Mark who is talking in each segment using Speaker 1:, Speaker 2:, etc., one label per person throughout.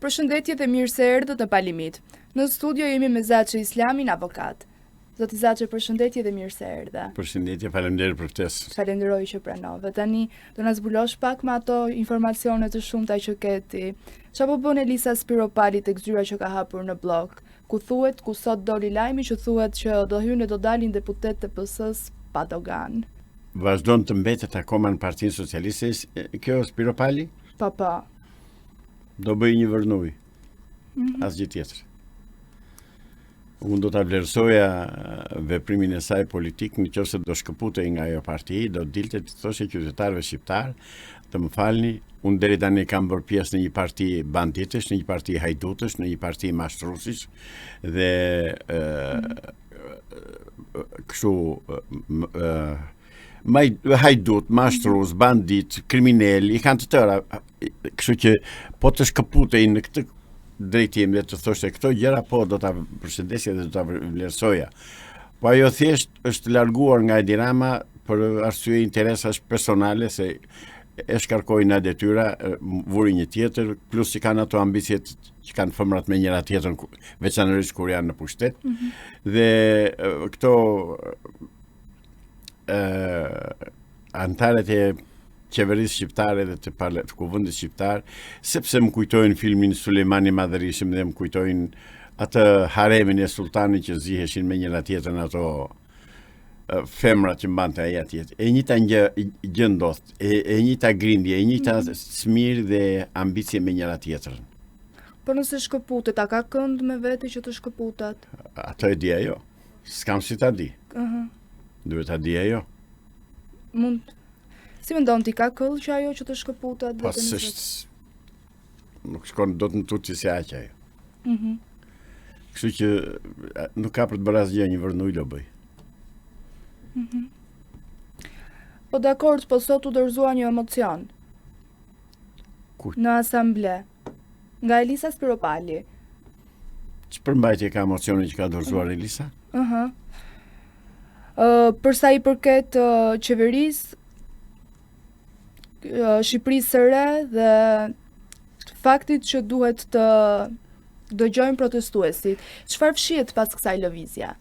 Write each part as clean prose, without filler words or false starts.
Speaker 1: Përshëndetje dhe mirë se erdhët në Pa Limit. Në studio jemi me Zaçe Islamin, avokat. Zoti Zaçe, përshëndetje dhe mirë se
Speaker 2: erdhe. Përshëndetje, faleminderit për
Speaker 1: ftesën. Falenderoj që pranove. Tani do na zbulosh pak me ato informacione të shumta që ke ti. Çfarë po bën Elisa Spiropali tek zyra që ka hapur në Bllok? Ku thuhet, ku sot doli lajmi që thuhet që do hyjnë e do dalin deputetë të PS-së pa
Speaker 2: doganë. Vazhdon të mbetet akoma në Partinë Socialiste kjo Spiropali?
Speaker 1: Po, po.
Speaker 2: Do bëjë një vërnujë. Mm -hmm. Asgjë tjetër. Unë do ta vlerësoja veprimin e saj politik në qoftë se do shkëputej nga ajo parti, do dilte të thoshte qytetarëve shqiptarë, të më falni, unë deri tani kam bërë pjesë në një parti banditësh, në një parti hajdutësh, në një parti mashtruesish dhe ë kështu ë hajdutë, mashtrues, banditë, kriminelë, i kanë të tëra. Kështu që po të shkëputej në këtë drejtim dhe të thoshte këto gjëra, po do ta përshëndesja dhe do ta vlerësoja. Po ajo thjesht është larguar nga Edi Rama për arsye interesash personale se e shkarkoi nga detyra, vuri një tjetër, plus që kanë ato ambiciet që kanë femrat me njëra tjetrën, veçanërisht kur janë në pushtet. Mm -hmm. Dhe këto ë anëtarët e qeverisë shqiptare dhe të, parla, të kuvendit shqiptar, sepse më kujtojnë filmin Sulejmani i Madhërishëm dhe më kujtojnë atë haremin e sultanit që ziheshin me njëra tjetrën ato femrat që mbante ai atje. E njëjta gjë gjë ndodh, e, e njëjta grindje, e njëjta mm -hmm. smirë dhe ambicie me njëra tjetrën.
Speaker 1: Po nëse shkëputet, a ka kënd me vete që të shkëputet?
Speaker 2: Atë e di ajo. S'kam si ta di. Uh -huh. Duhet ta di ajo.
Speaker 1: Mund Si mendon ti ka këll që ajo që të shkëputet
Speaker 2: dhe po, të niset? Nuk shkon dot në tutje se aq ajo. Mhm. Mm Kështu që nuk ka për të bërë asgjë, një vërnujë do
Speaker 1: bëjë. Mhm. Mm po dakord, po sot u dorëzua një mocion. Kujt? Në asamble. Nga Elisa Spiropali.
Speaker 2: Ç'përmbajtje ka mocioni që ka dorëzuar Elisa?
Speaker 1: Ëh. Uh -huh. Uh, për sa i përket uh, qeverisë uh, Shqipërisë së re dhe faktit që duhet të dëgjojmë protestuesit, çfarë fshihet pas kësaj
Speaker 2: lëvizje?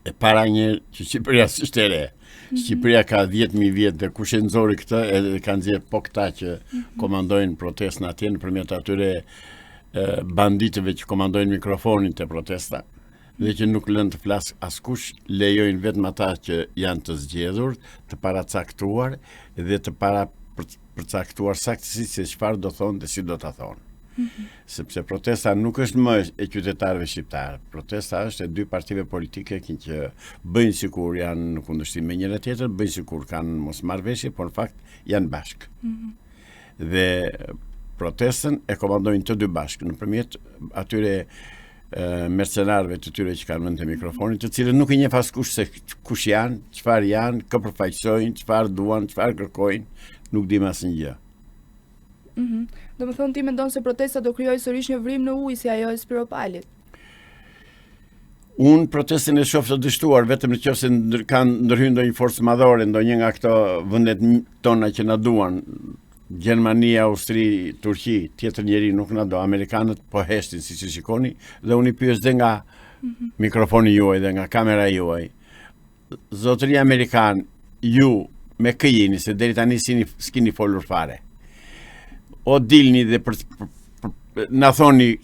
Speaker 2: E para një që Shqipëria s'është e re. Mm -hmm. Shqipëria ka 10.000 vjet dhe kush e nxori këtë edhe kanë nxjerrë po këta që mm -hmm. komandojnë protestën atje nëpërmjet atyre banditëve që komandojnë mikrofonin te protesta dhe që nuk lënë të flasë askush, lejojnë vetëm ata që janë të zgjedhur, të paracaktuar dhe të para përcaktuar saktësisht se çfarë do thonë dhe si do ta thonë. Mm -hmm. Sepse protesta nuk është më e qytetarëve shqiptarë. Protesta është e dy partive politike që bëjnë sikur janë në kundërshtim me njëra tjetrën, bëjnë sikur kanë mosmarrëveshje, por në fakt janë bashkë. Mm -hmm. Dhe protestën e komandojnë të dy bashkë nëpërmjet atyre mercenarëve të tyre që kanë vënë te mikrofoni, të cilët nuk i njeh askush se kush janë, çfarë janë, kë përfaqësojnë, çfarë duan, çfarë kërkojnë, nuk dimë asnjë
Speaker 1: gjë. Mhm. Mm Domethënë ti mendon se protesta do krijojë sërish një vrimë në ujë si ajo e Spiropalit.
Speaker 2: Unë protestën e shoh të dështuar vetëm në qoftë se ndër, kanë ndërhyrë ndonjë forcë madhore, ndonjë nga këto vendet tona që na duan, Gjermani, Austri, Turqi, tjetër njeri nuk na do, amerikanët po heshtin siç e shikoni dhe unë i pyes dhe nga mm -hmm. mikrofoni juaj dhe nga kamera juaj. Zotëri amerikan, ju me kë jeni se deri tani s'ini s'kini folur fare. O dilni dhe për, për, për na thoni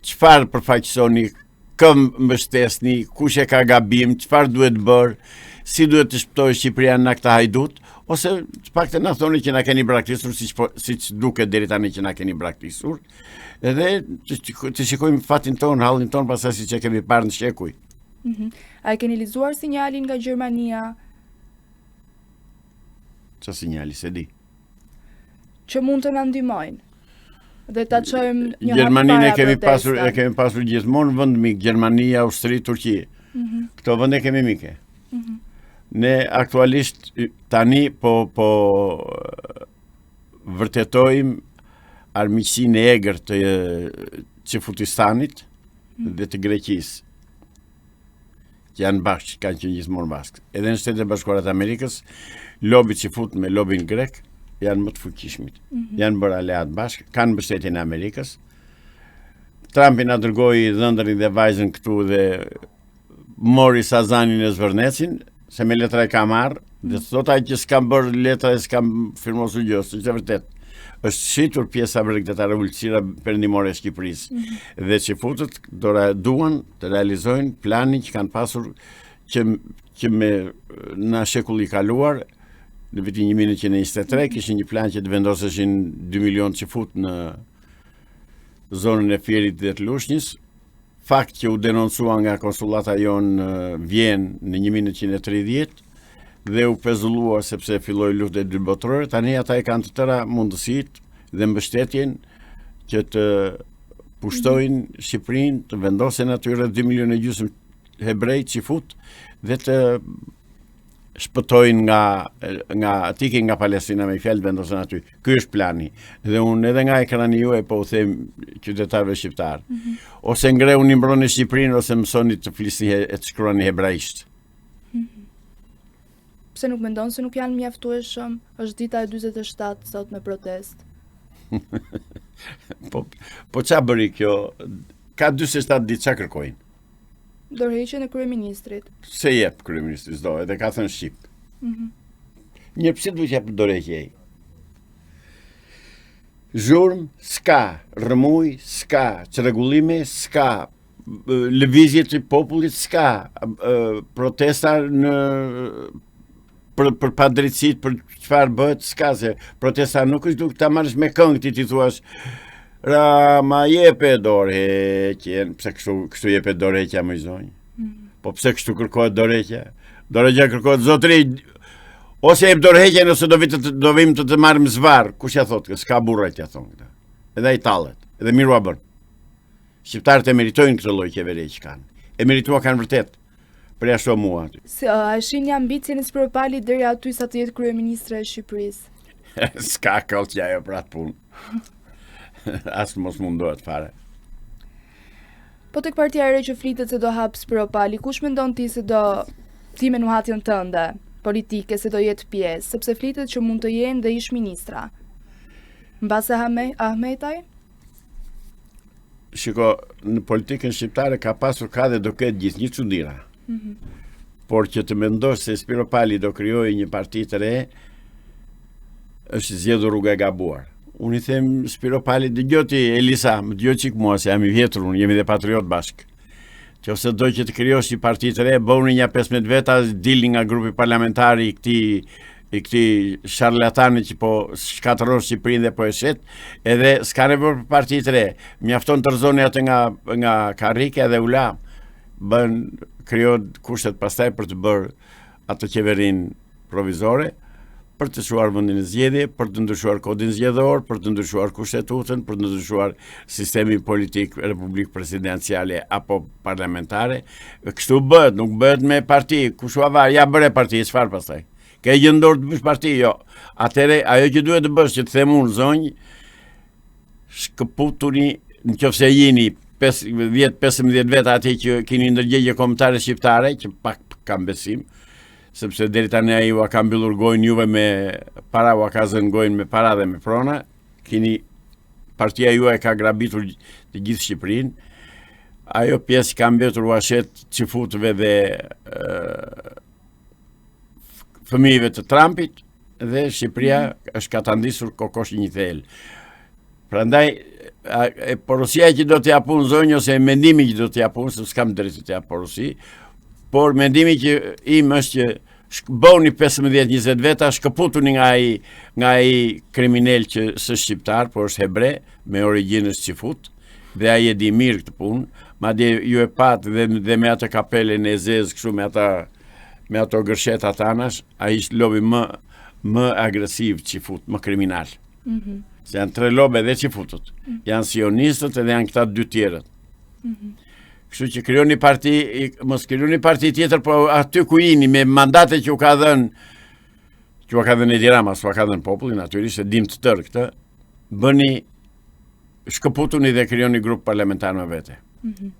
Speaker 2: çfarë përfaqësoni, kë mbështesni, kush e ka gabim, çfarë duhet bërë, si duhet të shpëtojë Shqipëria nga këta hajdutë, ose të paktën na thoni që na keni braktisur siç po, siç duket deri tani që na keni braktisur, edhe të, të shikojmë fatin tonë, hallin tonë pastaj siç e kemi parë në
Speaker 1: shekuj. Mm -hmm. A e keni lexuar sinjalin nga Gjermania?
Speaker 2: Ça sinjali, s'e di.
Speaker 1: Që mund të na ndihmojnë dhe ta çojmë
Speaker 2: një Gjermaninë e kemi pasur e kemi pasur gjithmonë vend mik Gjermani, Austri, Turqi. Mm -hmm. Këto vende kemi mike. Mm -hmm. Ne aktualisht tani po po vërtetojmë armiqësinë e egër të Çifutistanit mm -hmm. dhe të Greqisë. Që janë bashkë, që kanë qenë gjithmonë bashkë. Edhe në Shtetet e Bashkuara të Amerikës, lobi çifut me lobin grek janë më të fuqishmit. Mm -hmm. Janë bërë aleatë bashkë, kanë mbështetjen e Amerikës. Trumpi na dërgoi dhëndrin dhe vajzën këtu dhe mori Sazanin e Zvërnecin, se me letra e ka marrë, dhe mm. thotë ai që s'kam bërë letra e s'kam firmosur gjë, s'është e vërtetë. Është shitur pjesa bregdetare ultësira perëndimore e Shqipërisë. Mm -hmm. Dhe çifutët do duan të realizojnë planin që kanë pasur që që me në shekulli i kaluar në vitin 1923 mm -hmm. kishin një plan që të vendoseshin 2 milion çifutë në zonën e Fierit dhe të Lushnjës, fakt që u denoncua nga konsullata jonë në Vjenë në 1930 dhe u pezullua sepse filloi lufta e dytë botërore, tani ata i kanë të tëra mundësitë dhe mbështetjen që të pushtojnë mm -hmm. Shqipërinë, të vendosen aty rreth 2 milionë e gjysmë hebrej çifutë dhe të shpëtojnë nga nga të ikin nga Palestina me fjalë vendosen aty. Ky është plani. Dhe unë edhe nga ekrani juaj po u them qytetarëve shqiptarë. Mm -hmm. Ose ngrehuni mbroni Shqipërinë ose mësoni të flisni e të shkruani hebraisht.
Speaker 1: Mm -hmm. Pse nuk mendon se nuk janë mjaftueshëm? Është dita e 47 sot me protestë.
Speaker 2: po po ça bëri kjo? Ka 47 ditë ça kërkojnë?
Speaker 1: Dorëheqjen e kryeministrit.
Speaker 2: S'e jep kryeministri, s'do, edhe ka thënë shqip. Mm -hmm. Një pse duhet jep dorëheqje ai? Zhurmë, s'ka, rrëmujë, s'ka, çrregullime, s'ka, lëvizje të popullit, s'ka, protesta në për për padrejtësitë, për çfarë bëhet, s'ka se protesta nuk është duke ta marrësh me këngë ti t'i thuash Rama jepe dorëheqjen, pse kështu kështu jepet dorëheqja moj zonjë? Mm. Po pse kështu kërkohet dorëheqja? Dorëheqja kërkohet zotri ose jep dorëheqjen ose do vitë të, do vim të të marrim zvarrë. Kush ja thotë, s'ka burra që ja thonë këtë. Edhe ai tallet, edhe mirë ua bën. Shqiptarët e meritojnë këtë lloj qeverie që kanë. E merituar kanë vërtet. Përjashto
Speaker 1: mua aty. Si, a e shihni ambicien e Spiropalit deri aty sa të jetë kryeministre e
Speaker 2: Shqipërisë? S'ka këllë që ajo për atë punë. As mos mundohet fare.
Speaker 1: Po tek partia e re që flitet se do hap Spiropali, kush mendon ti se do ti me nuhatjen tënde politike se do jetë pjesë, sepse flitet që mund të jenë dhe ish ministra. Mbase Ahmetaj?
Speaker 2: Shiko, në politikën shqiptare ka pasur ka dhe do ketë gjithnjë çudira. Mm -hmm. Por që të mendosh se Spiropali do krijojë një parti të re, është zgjedhur rruga e gabuar. Unë i them Spiropali, dëgjo ti Elisa, më dëgjo çik mua se jam i vjetër, unë jemi dhe patriot bashkë. Qoftë se do që të krijosh një parti të re, bëhuni nja 15 veta, dilni nga grupi parlamentar i këtij i këtij sharlatani që po shkatërron Shqipërinë dhe po e shet, edhe s'ka nevojë për parti të re. Mjafton të rrëzoni atë nga nga karrika edhe u la. Bën krijon kushtet pastaj për të bërë atë qeverinë provizore për të çuar vendin në zgjedhje, për të ndryshuar kodin zgjedhor, për të ndryshuar kushtetutën, për të ndryshuar sistemin politik, republikë presidenciale apo parlamentare. Kështu bëhet, nuk bëhet me parti, kush ua var, ja bëre parti, çfarë pastaj? Ke gjë në dorë të bësh parti, jo. Atëherë ajo që duhet të bësh që të them unë zonjë, shkëputuni në qoftë se jeni 10-15 veta atje që keni ndërgjegje kombëtare shqiptare, që pak kam besim, sepse deri tani ai ua ka mbyllur gojën juve me para, ua ka zënë gojën me para dhe me prona, keni partia juaj ka grabitur të gjithë Shqipërinë, ajo pjesë që ka mbetur ua shet çifutëve dhe fëmijëve të Trumpit dhe Shqipëria mm -hmm. është katandisur kokoshi një thelë. Prandaj e porosia që do të jap unë zonjë ose mendimi që do të jap unë, se s'kam drejtë të jap porosi, por mendimi që im është që bëhuni 15-20 veta, shkëputuni nga ai nga ai kriminel që s'është shqiptar, por është hebre, me origjinë është çifut, dhe ai e di mirë këtë punë, madje ju e patë dhe, dhe me atë kapelen e zezë kështu me ata me ato gërshetat anash, ai është lobi më më agresiv çifut, më kriminal. Mm -hmm. Se janë tre lobe dhe çifutët. Mm -hmm. Janë sionistët edhe janë këta dy tjerët. Mm -hmm. Kështu që krijoni parti, mos krijoni parti tjetër, po aty ku jini me mandate që u ka dhënë që u ka dhënë Edi Rama, s'ua ka dhënë populli, natyrisht e dim të tërë këtë, bëni shkëputuni dhe krijoni grup parlamentar me
Speaker 1: vete. Mm -hmm.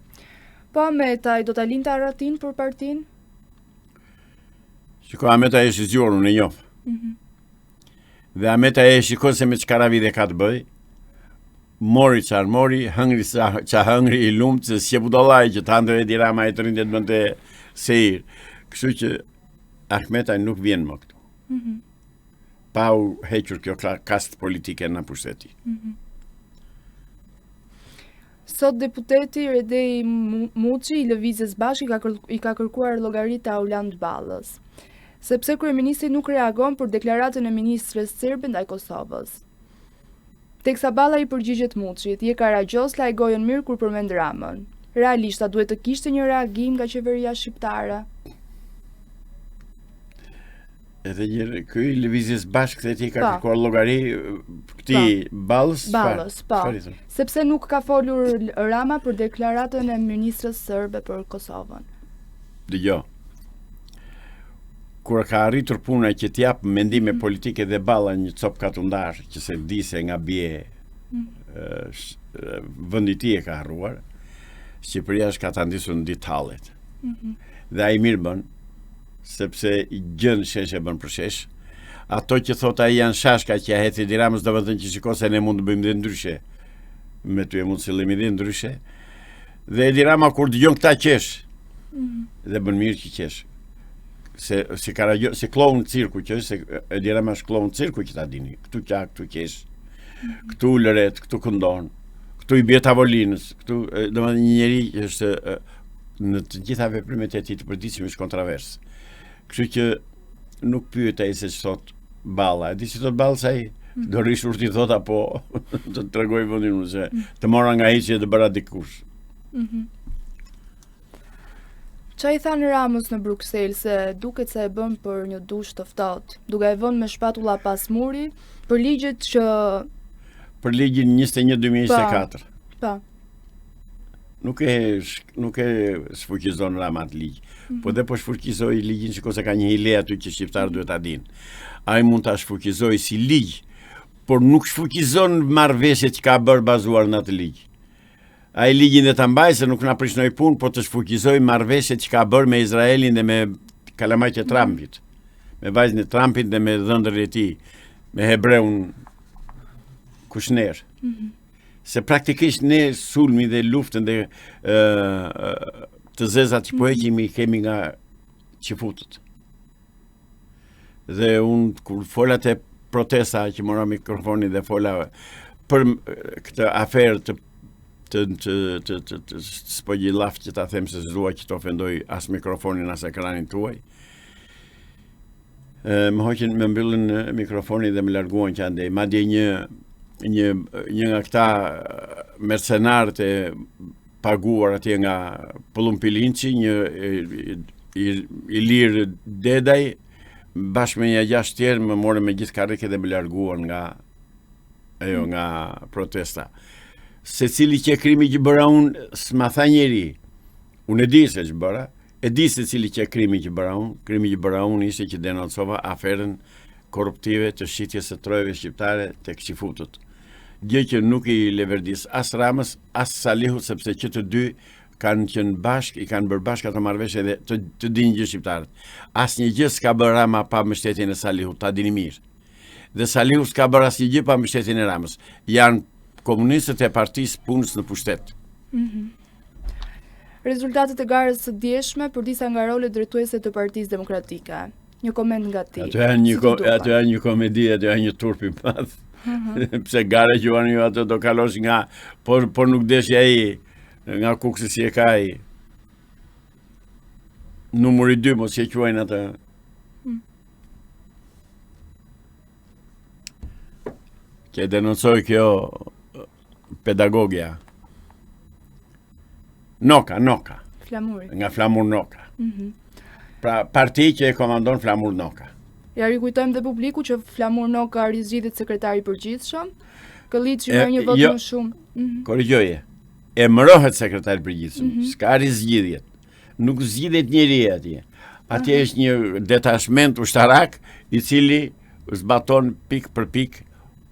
Speaker 1: Po Ahmetaj, do ta linte arratinë për partinë?
Speaker 2: Shiko, Ahmetaj është i zgjuar, unë e njoh. Mm -hmm. Dhe Ahmetaj e shikon se me ç'karavidhe ka të bëjë, mori çfarë mori, hëngri sa ça hëngri i lumtë se s'qe budallai që të hante Edi Rama e të rrinte të bënte sehir. Kështu që Ahmetaj nuk vjen më këtu. Mm -hmm. Pa u hequr kjo kastë politike nga pushteti. Mm -hmm.
Speaker 1: Sot deputeti Redei Muçi i Lëvizjes Bashkë i ka i ka kërkuar llogari Taulant Ballës. Sepse kryeministri nuk reagon për deklaratën e ministres serbe ndaj Kosovës. Teksa Balla i përgjigjet Muçit, je karagjoz laj gojën mirë kur përmend Ramën. Realisht a duhet të kishte një reagim nga qeveria
Speaker 2: shqiptare? Edhe një ky i lëvizjes bashkë dhe ti ka po. kërkuar llogari këtij po. Ballës,
Speaker 1: Ballës, po. Sepse nuk ka folur Rama për deklaratën e ministres serbe për Kosovën.
Speaker 2: Dëgjo. Kur ka arritur puna që të jap mendime mm. politike dhe Balla një copë katundar që s'e di se nga bie mm. vendi i tij e ka harruar. Shqipëria është katandisur në ditë hallit. Mm -hmm. Dhe ai mirë bën, sepse gjënë shesh e bën përshesh. Ato që thot ai janë shashka që ia hedh Edi Ramës, domethënë që shiko se ne mund të bëjmë dhe ndryshe. Me ty e mund të sillemi dhe ndryshe. Dhe Edi Rama kur dëgjon këta qesh. Mm -hmm. Dhe bën mirë që qesh. Se si karagjo, si kloun cirku që është, se Edi Rama është kloun cirku që ta dini. Këtu qa, këtu qesh. Mm -hmm. Këtu ulëret, këtu këndon. Këtu i bie tavolinës, këtu domethënë një njeri që është në të gjitha veprimet e tij të përditshme është kontravers. Kështu që nuk pyet ai se ç'thot Balla. E di ç'i thot Ballës ai? Mm. Do rrish urtë i thot apo të të tregoj vendin unë se mm. të mora nga hiçi e të bëra dikush.
Speaker 1: Mm -hmm. Ça i thanë Ramës në Bruksel se duket se e bën për një dush të ftohtë, duke e vënë me shpatulla pas muri për ligjet që
Speaker 2: për ligjin 21 2024.
Speaker 1: Po. Po.
Speaker 2: Nuk e nuk e shfuqizon Rama atë ligj. Mm -hmm. Po dhe po shfuqizoi ligjin shiko se ka një hile aty që shqiptarët duhet ta dinë. Ai mund ta shfuqizojë si ligj, por nuk shfuqizon marrëveshjet që ka bërë bazuar në atë ligj. Ai ligjin dhe ta mbajë se nuk na prish ndonjë punë, po të shfuqizojë marrëveshjet që ka bërë me Izraelin dhe me kalamajtë e Trumpit. Me vajzën e Trumpit dhe me dhëndrin e tij, me hebreun Kushner. Mm -hmm. Se praktikisht ne sulmin dhe luftën dhe ë të zezat që po mhm. heqim i kemi nga çifutët. Dhe unë kur fola te protesta që mora mikrofonin dhe fola për këtë aferë të të të të të, të s'po gjej llaf që ta them se s'dua që të ofendoj as mikrofonin as ekranin tuaj. Më hoqën, më mbyllën mikrofonin dhe më larguan që andej. Madje një, një, një nga këta mercenarët e paguar atje nga Pëllumb Pilinçi, një i, Ilir Dedaj, bashkë me një gjashtë tjerë më morën me gjithë karrike dhe më larguan nga ajo nga protesta. Se cili qe krimi që bëra unë, s'ma tha njeri. Unë e di se ç'bëra, E di se cili qe krimi që bëra unë, krimi që bëra unë ishte që denoncova aferën korruptive të shitjes së trojeve shqiptare tek çifutët. Gjë që nuk i leverdis as Ramës, as Salihut sepse që të dy kanë qenë bashkë, i kanë bërë bashkë ato marrëveshje dhe të, të dinë gjithë shqiptarët. Asnjë gjë s'ka bërë Rama pa mbështetjen e Salihut, ta dini mirë. Dhe Salihu s'ka bërë asnjë gjë pa mbështetjen e Ramës. Janë komunistët e partisë punës në
Speaker 1: pushtet. Mm -hmm. Rezultatet e garës së djeshme për disa nga rolet drejtuese të Partisë Demokratike. Një koment nga
Speaker 2: ti. Ato janë një ko, ato janë një komedi, ato janë një turp i madh. Mhm. Pse gara që janë ju ato do kalosh nga por por nuk deshi ai nga Kukësi si e ka ai. Numri 2 mos e quajnë atë. Hmm. Që e denoncoi kjo pedagogja. Noka, Noka.
Speaker 1: Flamuri.
Speaker 2: Nga Flamur Noka. Mm -hmm. Pra, parti që e komandon Flamur Noka.
Speaker 1: Ja rikujtojmë dhe publikut që Flamur Noka rizgjidhet sekretar i përgjithshëm. Këlliçi merr një votë jo, më shumë.
Speaker 2: Mm -hmm. Korrigjoje. Emërohet sekretar i përgjithshëm. Mm -hmm. S'ka rizgjidhjet. Nuk zgjidhet njeri atje. Atje mm -hmm. është një detashment ushtarak i cili zbaton pikë për pikë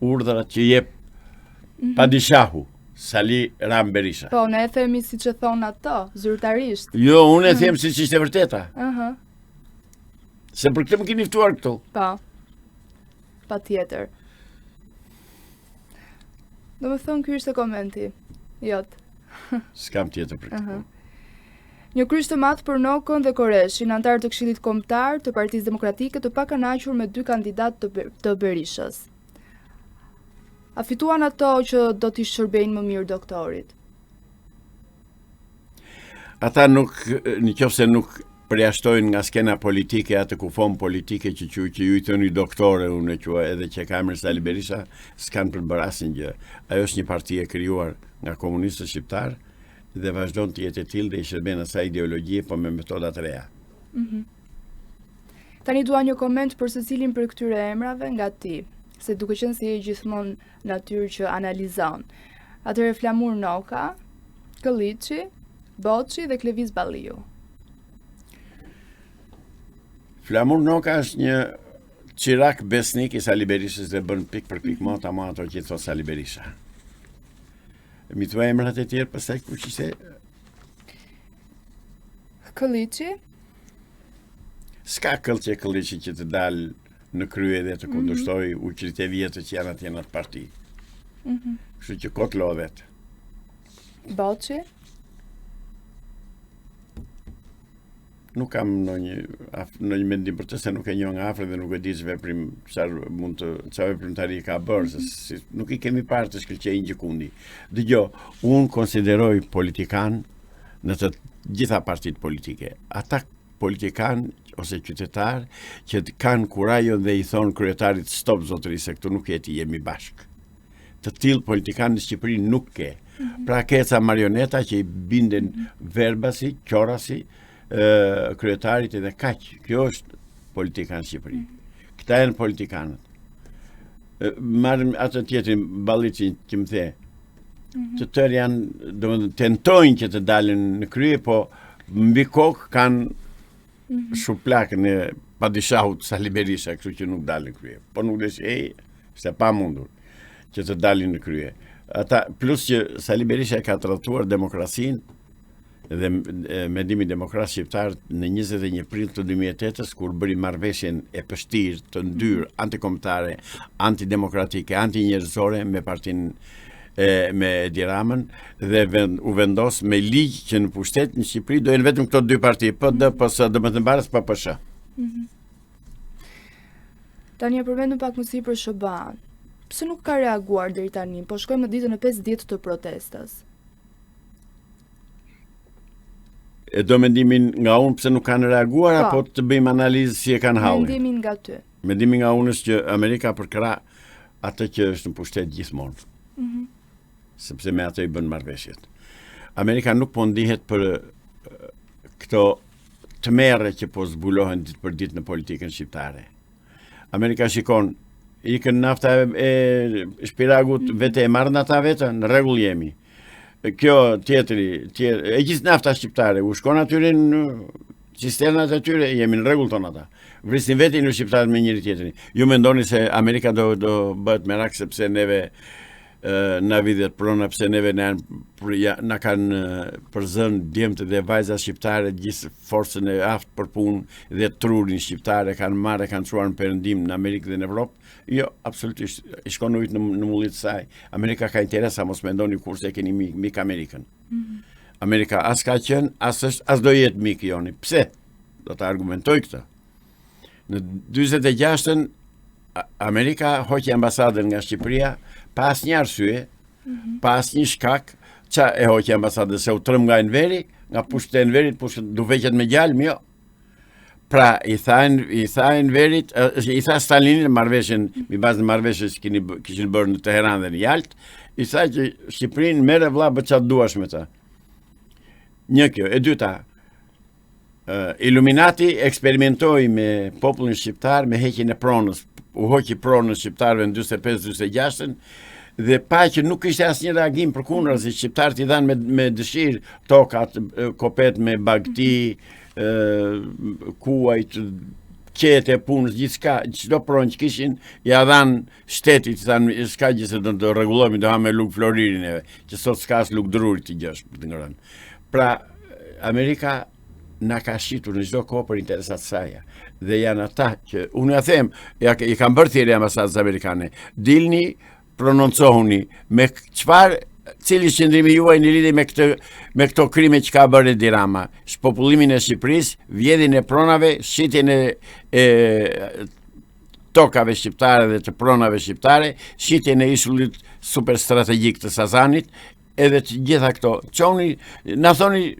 Speaker 2: urdhrat që jep mm -hmm. padishahu. Sali Ram Berisha.
Speaker 1: Po, ne e themi siç e thonë ato, zyrtarisht.
Speaker 2: Jo, unë e them siç ishte e vërteta.
Speaker 1: Ëh. Uh -huh.
Speaker 2: Se për këtë më keni ftuar
Speaker 1: këtu. Po. Patjetër. Domethënë, ky ishte komenti jot.
Speaker 2: S'kam tjetër për këtë. Uh -huh.
Speaker 1: Një kryq të madh për Nokën dhe Koreshin, anëtarë të Këshillit Kombëtar të Partisë Demokratike të pakënaqur me dy kandidatë të, të Berishës. A fituan ato që do t'i shërbejnë më mirë doktorit?
Speaker 2: Ata nuk, në qoftë se nuk përjashtojnë nga skena politike atë kufomë politike që që, që ju i thoni doktore, unë e quaj edhe që ka emrin Sali Berisha, s'kanë për të bërë asnjë gjë. Ajo është një parti e krijuar nga komunistët shqiptarë dhe vazhdon të jetë e tillë dhe i shërben asaj ideologjie, po me metoda të reja.
Speaker 1: Mm -hmm. Tani dua një koment për secilin prej këtyre emrave nga ti, se duke qenë se je gjithmonë natyrë që analizon. Atëherë Flamur Noka, Këlliçi, Boçi dhe Klevis Balliu.
Speaker 2: Flamur Noka është një çirak besnik i Sali Berishës dhe bën pikë për pikë mm -hmm. mot ato që thotë Sali Berisha. M'i thuaj emrat e tjerë, pastaj kush ishte?
Speaker 1: Këlliçi.
Speaker 2: S'ka këllqe Këlliçi që të dalë në krye dhe të mhm. kundërshtojë mm -hmm. ujqërit e vjetër që janë atje në atë parti. Mm -hmm. Kështu që kot lodhet.
Speaker 1: Boçi?
Speaker 2: Nuk kam ndonjë ndonjë mendim për të se nuk e njoh nga afër dhe nuk e di ç'veprim çfarë mund të çfarë veprimtari ka bërë, se mhm. si, nuk i kemi parë të shkëlqejnë gjëkundi. Dëgjo, unë konsideroj politikanë në të gjitha partitë politike. Ata politikanë ose qytetarë që kanë kurajon dhe i thonë kryetarit stop zotëri se këtu nuk je ti jemi bashkë. Të tillë politikanë në Shqipëri nuk ke. Mm -hmm. Pra ke ca marioneta që i binden mm -hmm. verbasi, qorasi, ë kryetarit edhe kaq. Kjo është politika në Shqipëri. Mm -hmm. Këta janë politikanët. Marrim atë tjetrin Ballicin që më the. Mm -hmm. Të tërë janë, domethënë tentojnë që të dalin në krye, po mbi kokë kanë mm -hmm. shuplakën e padishahut Sali Berisha, kështu që nuk dalin në krye. Po nuk deshi, është e pamundur që të dalin në krye. Ata plus që Sali Berisha e ka tradhtuar demokracinë dhe mendimin demokrat shqiptar në 21 prill të 2008-ës kur bëri marrëveshjen e pështirë, të ndyrë, antikombëtare, antidemokratike, antinjerëzore me partinë e me Edi Ramën dhe vend, u vendos me ligj që në pushtet në Shqipëri do jenë vetëm këto dy parti, PD, PS, domethënë baras PPSH.
Speaker 1: Mm -hmm. Tani e përmendëm pak më sipër SHBA-n. Pse nuk ka reaguar deri tani? Po shkojmë në ditën e 50 të protestës.
Speaker 2: E do mendimin nga unë pse nuk kanë reaguar po. apo të bëjmë analizë si e kanë
Speaker 1: hallin? Mendimin nga ty.
Speaker 2: Mendimi nga unë është që Amerika përkrah atë që është në pushtet gjithmonë. Mm -hmm. Sepse me atë i bën marrëveshjet. Amerika nuk po ndihet për këto tmerre që po zbulohen ditë për ditë në politikën shqiptare. Amerika shikon, ikën nafta e, e Shpiragut, mm -hmm. vete e marrin ata vetë, në rregull jemi. Kjo tjetri, tjetri, e gjithë nafta shqiptare, u shkon atyre në cisternat e tyre, jemi në rregull thonë ata. Vrisni veten ju shqiptarët me njëri tjetrin. Ju mendoni se Amerika do do bëhet merak sepse neve na vidhet prona pse neve na ja, na kanë përzënë djemtë dhe vajzat shqiptare gjithë forcën e aftë për punë dhe trurin shqiptar e kanë marrë e kanë çuar në perëndim në Amerikë dhe në Evropë. Jo, absolutisht, i shkon ujit në, në mulli të saj. Amerika ka interesa, mos mendoni kurrë se keni mik, mik Amerikën. Mm -hmm. Amerika as ka qenë, as është, as do jetë mik joni. Pse? Do ta argumentoj këtë. Në 46-ën Amerika hoqi ambasadën nga Shqipëria pa asnjë arsye, mm -hmm. pa asnjë shkak, ça e hoqi ambasadën se u tremb nga Enveri, nga pushkët e Enverit, pushkët dufeqet me gjalm, jo. Pra, i tha, i tha Enverit, i tha Stalinit në marrëveshjen, mbi bazën e marrëveshjes që kini, kishin bërë në Teheran dhe në Jaltë, i tha që Shqipërinë merre vlla bëj ça të duash me të. Një kjo, e dyta, Illuminati eksperimentoi me popullin shqiptar me heqjen e pronës, u hoqi pronën shqiptarëve në 45-46-ën dhe pa që nuk kishte asnjë reagim përkundrazi shqiptarët i dhanë me, me dëshirë tokat, kopet me bagëti, kuajt, Qetë e punës, gjithçka, çdo pronë që kishin, ia dhanë shtetit, thanë, s'ka gjë se do të rregullohemi, do hamë me lugë floriri neve, që sot s'ka as lugë druri të gjesh për të ngrënë. Pra, Amerika na ka shitur në çdo kohë për interesat e saja. Dhe janë ata që, unë ja them, ja, i kam bërë thirrje ambasadës amerikane, dilni, prononcohuni me çfarë cili është qëndrimi juaj në lidhje me këtë me këto krime që ka bërë Edi Rama, shpopullimin e Shqipërisë, vjedhjen e pronave, shitjen e, e tokave shqiptare dhe të pronave shqiptare, shitjen e ishullit super strategjik të Sazanit, edhe të gjitha këto. Çoni, na thoni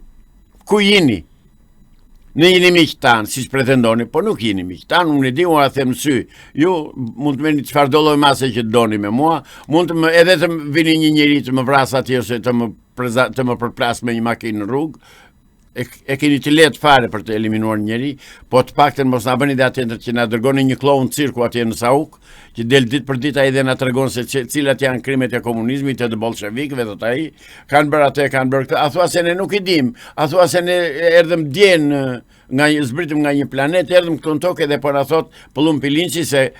Speaker 2: ku jeni? Ne jeni miq tanë, siç pretendoni, po nuk jeni miq tanë, unë e di, unë e them në sy. Ju mund të merrni çfarëdo lloj mase që të doni me mua, mund të më edhe të më vini një njeri të më vrasë atje ose të më preza, të më përplasë me një makinë në rrugë, e, e keni të lehtë fare për të eliminuar një njeri, po të paktën mos na bëni dhe atë që na dërgoni një kloun cirku atje në Sauk, që del ditë për ditë ai dhe na tregon se cilat janë krimet e komunizmit e të bolshevikëve, thotë ai, kanë bërë atë, kanë bërë këtë. A thua se ne nuk i dim, a thua se ne erdhëm dje në nga një zbritëm nga një planet, erdhëm këtu në tokë dhe po na thotë Pëllumb Pilinçi se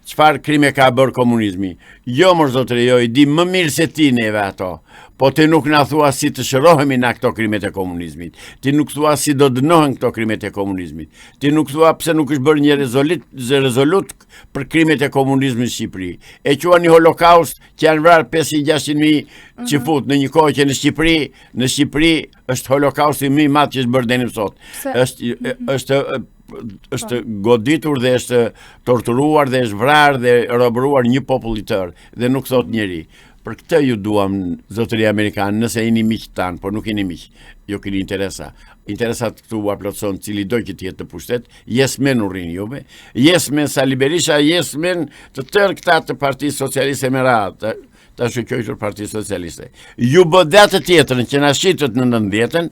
Speaker 2: çfarë krime ka bërë komunizmi. Jo, mor zotëri, jo, i di më mirë se ti neve ato. Po ti nuk na thua si të shërohemi na këto krimet e komunizmit. Ti nuk thua si do dënohen këto krimet e komunizmit. Ti nuk thua pse nuk është bërë një rezolit, rezolutë për krimet e komunizmit në Shqipëri. E quan një holokaust që janë vrarë 500-600 mijë mm -hmm. çifut në një kohë që në Shqipëri, në Shqipëri është holokausti më i madh që është bërë deri më sot. Është mm -hmm. është është po. goditur dhe është torturuar dhe është vrarë dhe robëruar një popull i tërë dhe nuk thotë njeri. Për këtë ju duam zotëri amerikan, nëse jeni miq tanë, por nuk jeni miq. Ju keni interesa. Interesat këtu ua plotëson cilido që të jetë në pushtet, yes men u rrinë juve, yes men Sali Berisha, yes men të tërë këta të Partisë Socialiste me radhë, të ashtuquajtur Parti Socialiste. Ju bëtë dhe atë tjetrën që na shitët në nëntëdhjetën,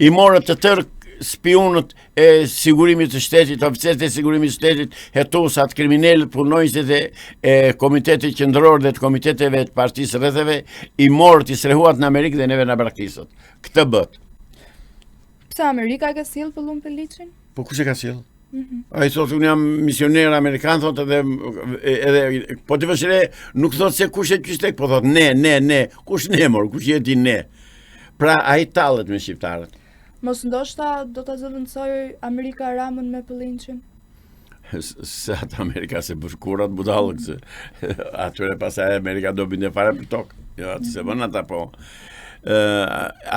Speaker 2: i morët të tërë spiunët e sigurimit të shtetit, oficerët e sigurimit të shtetit, hetuesat, kriminelët, punonjësit e, e komitetit qendror dhe të komiteteve të partisë rretheve, i morët, i strehuat në Amerikë dhe neve na braktisët. Këtë bëtë.
Speaker 1: Pse Amerika e ka sjellë Pëllumb Pilinçin?
Speaker 2: Po kush e ka sjellë? Mm -hmm. Ai thotë unë jam misioner amerikan thotë edhe edhe po të vësh re, nuk thotë se kush e kishte, po thotë ne, ne, ne, kush ne mor, kush je ti ne. Pra ai tallet me shqiptarët.
Speaker 1: Mos ndoshta do ta zëvendësojë Amerika Ramën me Pilinçin?
Speaker 2: Se atë Amerika s'e bën kurrë atë budallëk se atyre pastaj Amerika do binte fare për tokë. Jo, atë s'e bën ata po. Ë,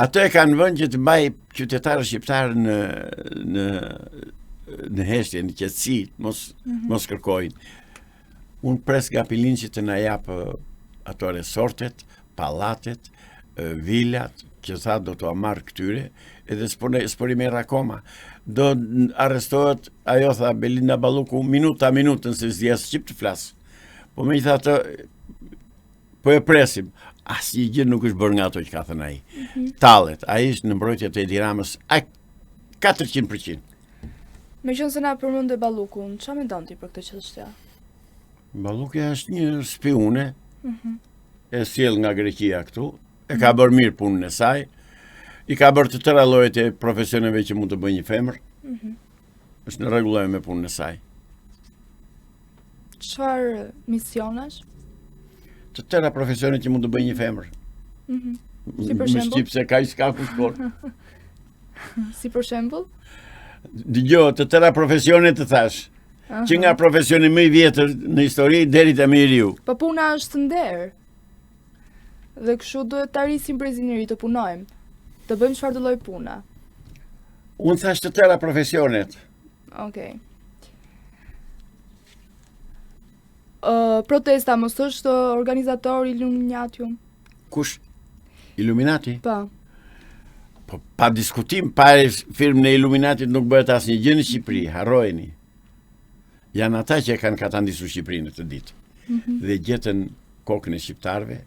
Speaker 2: atë e kanë vënë që të mbajë qytetarët shqiptarë në në në heshtje, në qetësi, mos mm -hmm. mos kërkojnë. Unë pres nga Pilinçi të na japë ato resortet, pallatet, vilat që tha do t'ua marr këtyre, edhe s'po s'po i merr akoma. Do arrestohet ajo tha Belinda Balluku minuta minutën se s'di as shqip të flas. Po megjithatë po e presim. Asnjë gjë nuk është bërë nga ato që ka thënë ai. Mm -hmm. Tallet, ai është në mbrojtje të Edi Ramës 400%.
Speaker 1: Meqenëse na përmende Ballukun, ça mendon ti për këtë çështje?
Speaker 2: Ballukja është një spiune, mm -hmm. e sjellë nga Greqia këtu, e ka bërë mirë punën e saj, i ka bërë të tëra llojet e profesioneve që mund të bëjë një femër, mm -hmm. është në rregull me punën e saj.
Speaker 1: Çfarë misionesh?
Speaker 2: Të tëra profesionet që mund të bëjë një femër.
Speaker 1: Mm -hmm. Si për shembull?
Speaker 2: Më shqip se kaq s'ka ku shkon.
Speaker 1: si për shembull?
Speaker 2: Dëgjo, të tëra profesionet të thashë. Uh -huh. Që nga profesioni më i vjetër në histori deri te më i
Speaker 1: riu. Po puna është nder. Dhe kështu duhet ta rrisim brezin e ri të punojmë. Të bëjmë çfarëdo lloj
Speaker 2: pune. Unë thashë të tëra profesionet.
Speaker 1: Okej. Okay. Uh, protesta mos është organizator Illuminatium.
Speaker 2: Kush? Illuminati?
Speaker 1: Po.
Speaker 2: Po pa diskutim, pa firmën e Illuminatit nuk bëhet asnjë gjë në Shqipëri, harrojeni. Janë ata që e kanë katandisur Shqipërinë këtë ditë. Mm -hmm. Dhe gjetën kokën e shqiptarëve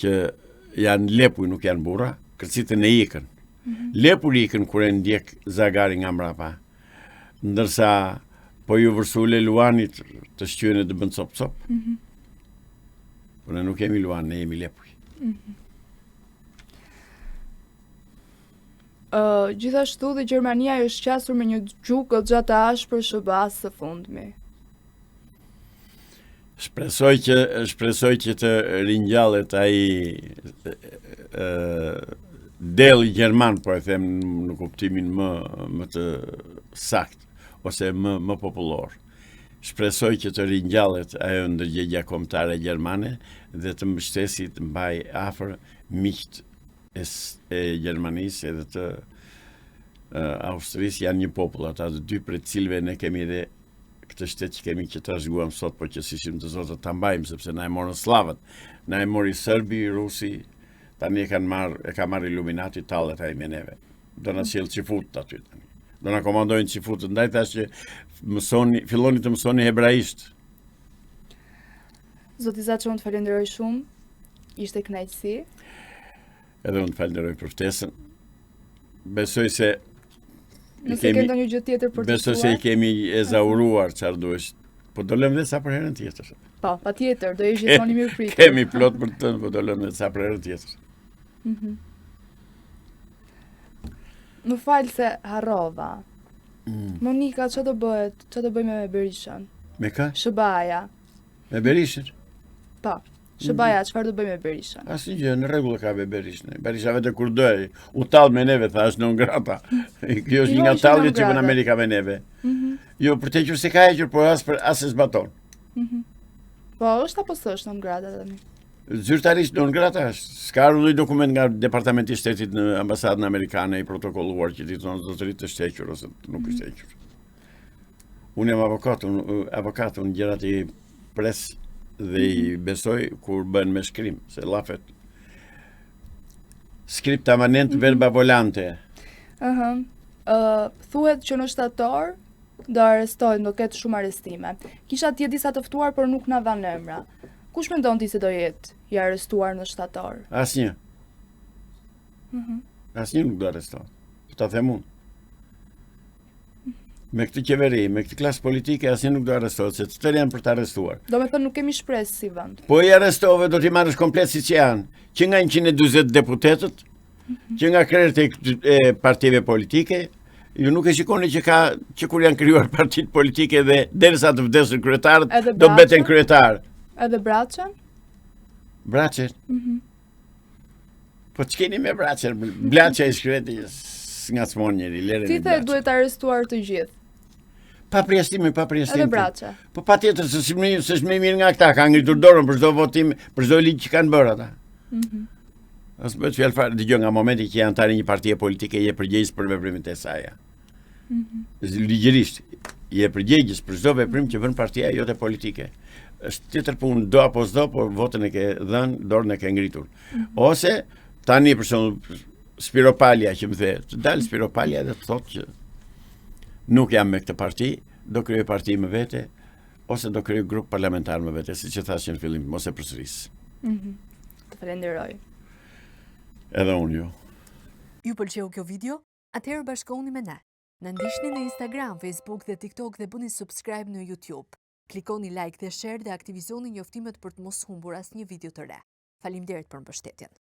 Speaker 2: që janë lepuj, nuk janë burra, kërcitën e ikën. Mm -hmm. Lepuri ikën kur e ndjek zagari nga mbrapa. Ndërsa po iu vërsule luanit të shqyen e të bën copë copë. Mm -hmm. Po ne nuk jemi luan, ne jemi lepuj. Mm
Speaker 1: -hmm. Uh, gjithashtu dhe Gjermania i është qasur me një gjuhë goxha të ashpër SHBA-së së fundmi.
Speaker 2: Shpresoj që shpresoj që të ringjallet ai ë delli gjerman, po e them në kuptimin më më të saktë ose më më popullor. Shpresoj që të ringjallet ajo ndërgjegja kombëtare gjermane dhe të mbështesi të mbajë afër miqtë e, e Gjermanisë edhe të Austrisë janë një popull, ata të dy prej të cilëve ne kemi edhe këtë shtet që kemi që trashëguam sot, por që s'ishim të zotët ta mbajmë, sepse na e morën sllavët, na e mori Serbi, Rusi, tani e kanë marrë, e ka marrë Illuminati tallet ai me neve. Do na sjellë çifutët aty tani. Do na komandojnë çifutët, ndaj thashë që mësoni, filloni të mësoni hebraisht.
Speaker 1: Zoti Zaçe, unë të falenderoj shumë. Ishte kënaqësi.
Speaker 2: Edhe unë të falenderoj për ftesën. Besoj se
Speaker 1: Nëse kemi, ke ndonjë gjë tjetër për të
Speaker 2: Besoj se i kemi ezauruar çfarë duhesh. Po do lëmë dhe ca për herën tjetër.
Speaker 1: Po, patjetër, do jesh gjithmonë i mirëpritur.
Speaker 2: Kemi plot për të thënë, po do lëmë dhe ca për herën tjetër.
Speaker 1: Mhm. Mm Më fal se harrova. Mm. Monika, çfarë do bëhet? Çfarë do bëjmë me Berishën?
Speaker 2: Me kë?
Speaker 1: SHBA-ja.
Speaker 2: Me Berishën?
Speaker 1: Po. SHBA-ja, çfarë do bëjë me Berishën?
Speaker 2: Asnjë gjë, në rregull e ka me Berishën. Berisha vetë kur do, u tall me neve, tha është non grata. Kjo është një nga talljet që bën Amerika me neve. Mm -hmm. Jo, për të hequr s'e ka hequr, por as për as e zbaton.
Speaker 1: Mm -hmm. Po, është apo s'është non grata tani?
Speaker 2: Zyrtarisht non grata është. S'ka ardhur ndonjë dokument nga Departamenti i Shtetit në ambasadën amerikane i protokolluar që t'i thonë zotëri të është hequr ose nuk mm -hmm. është hequr. Unë jam avokat, unë avokat, unë gjërat i pres dhe i mhm. besoj kur bëhen me shkrim, se llafet. Scripta manent mm -hmm. verba volante.
Speaker 1: Ëh. Uh -huh. uh, thuhet që në shtator do arrestohen, do ketë shumë arrestime. Kisha atje disa të ftuar, por nuk na dhanë emra. Kush mendon ti se do jetë i arrestuar në shtator?
Speaker 2: Asnjë. Mhm. Mm Asnjë nuk do arrestohet. Po ta them unë. Me këtë qeveri, me këtë klasë politike, asnjë nuk do arrestohet, se të tërë janë për të
Speaker 1: arrestuar. Domethënë nuk kemi shpresë si
Speaker 2: vend. Po i arrestove, do t'i marrësh komplet siç janë, që nga 140 deputetët, mhm. që nga krerët e, e partive politike, ju nuk e shikoni që ka që kur janë krijuar partitë politike dhe derisa të vdesin kryetarët, do mbeten
Speaker 1: kryetarë. Edhe Braçen?
Speaker 2: Braçen? Mhm. Po ç'keni me Braçen? Braçja i shkreti s'ngacmon njeri,
Speaker 1: lëreni Ti the duhet arrestuar të
Speaker 2: gjithë. Pa përjashtim, pa
Speaker 1: përjashtim. Edhe
Speaker 2: Braçe. Po patjetër se si më s'është më mirë nga këta, ka ngritur dorën për çdo votim, për çdo ligj që kanë bërë ata. Mhm. Mm As bëhet fjalë fare, dëgjo nga momenti që je anëtar i një partie politike je përgjegjës për veprimet e saj. Mm -hmm. Ligjërisht je përgjegjës për çdo veprim që bën partia jote politike. Është tjetër punë do apo s'do, por votën e ke dhënë, dorën e ke ngritur. Mm -hmm. Ose tani për shembull Spiropalia që më the, të dalë Spiropalia dhe të thotë që nuk jam me këtë parti, do krijoj parti më vete ose do krijoj grup parlamentar më vete, siç e thashë në fillim, mos e përsëris.
Speaker 1: Mm -hmm. Të falenderoj.
Speaker 2: Edhe unë ju.
Speaker 3: Ju pëlqeu kjo video? Atëherë bashkohuni me ne. Na ndiqni në Instagram, Facebook dhe TikTok dhe bëni subscribe në YouTube. Klikoni like dhe share dhe aktivizoni njoftimet për të mos humbur asnjë video të re. Faleminderit për mbështetjen.